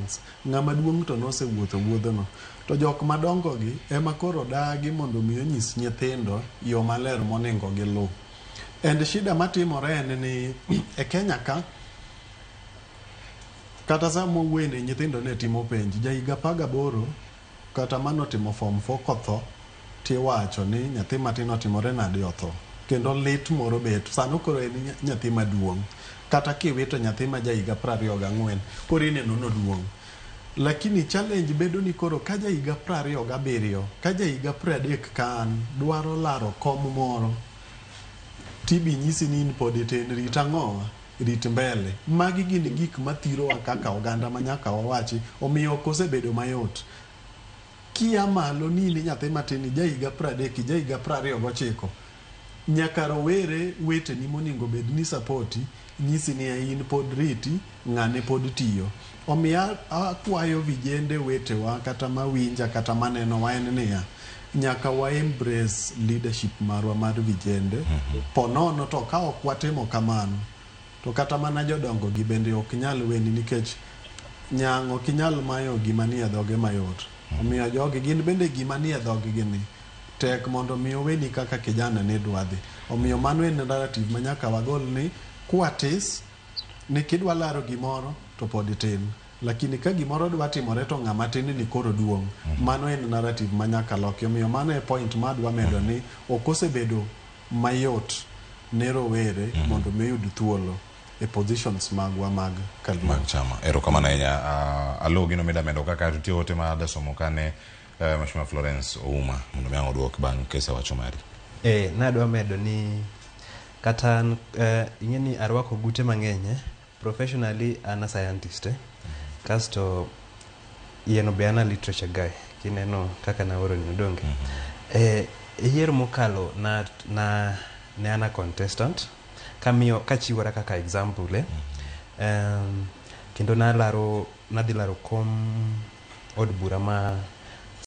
chance. Ng'ama duong' to nosewuotho wuodhono. To jok madongo gi ema koro dagi mondo mi onyis nyithindo yo maler monego giluw. And shida matimore en ni e Kenya ka kata sama wawuoye ni nyithindo ne timo penj, ja higa 18 kata manotimo form 4 kotho tiwacho ni nyathi matin otimore nade otho. Kendo lit moro bet. Sano koro en nyathi maduong'. Kata kiwito nyathi ma ja higa 24 koro ineno noduong'. Lakini challenge bedo ni koro ka ja higa 27, ka ja higa 30 ka an dwaro laro kom moro, tibi nyisi ni in pod itin, rit ang'owa? Rit mbele. Magi gin gik mathirowa kaka oganda ma nyaka wawachi, omiyo ok osebedo mayot. Kia malo ni in nyathi matin, ja higa 30, ja higa 29, nyaka rowere weteni monego bed ni sapoti nyisi ni in pod riti, ng'ane pod tiyo. Omiyo akwayo vijende wetewa kata mawinja kata manenowa en niya, nyaka wa embrace leadership marwa mar vijende. Po nono to ka ok watimo kamano, to kata mana jodongo gi bende ok nyal weni nikech nyang' ok inyal mayo gima nie dhoge mayot. Omiyo jogi gin bende gima nie dhoggi ni tek mondo mi oweni kaka kijana ne dwa dhi. Omiyo mano en narrative ma nyaka wagol ni kwatis ni kidwa laro gimoro to pod itin. Lakini ka gimoro dwa timore to ng'ama tin ni koro duong'. Mano en narrative ma nyaka loki. Omiyo mano e point ma adwa medo ni ok osebedo mayot ne rowere mondo mi oyud thuolo e positions magwa mag kaluo. Mag chama. Erokamano ahinya. Alo gino mida medo kaka nitie ote ma adwa somo kane Mheshimiwa Florence Ouma mondo mi ang' oduok bang' kisewacho mari. Nadwa medo ni kata an ing'e ni arwako gute mang'eny eh. Professionally an a scientist eh. Kasto yieno be an a literature guy kineno kaka naoro ni odonge. E yiero mokalo na ne an a contestant kamiyo kachiwora kaka example eh. Kendo nalaro nadhi laro kom od bura ma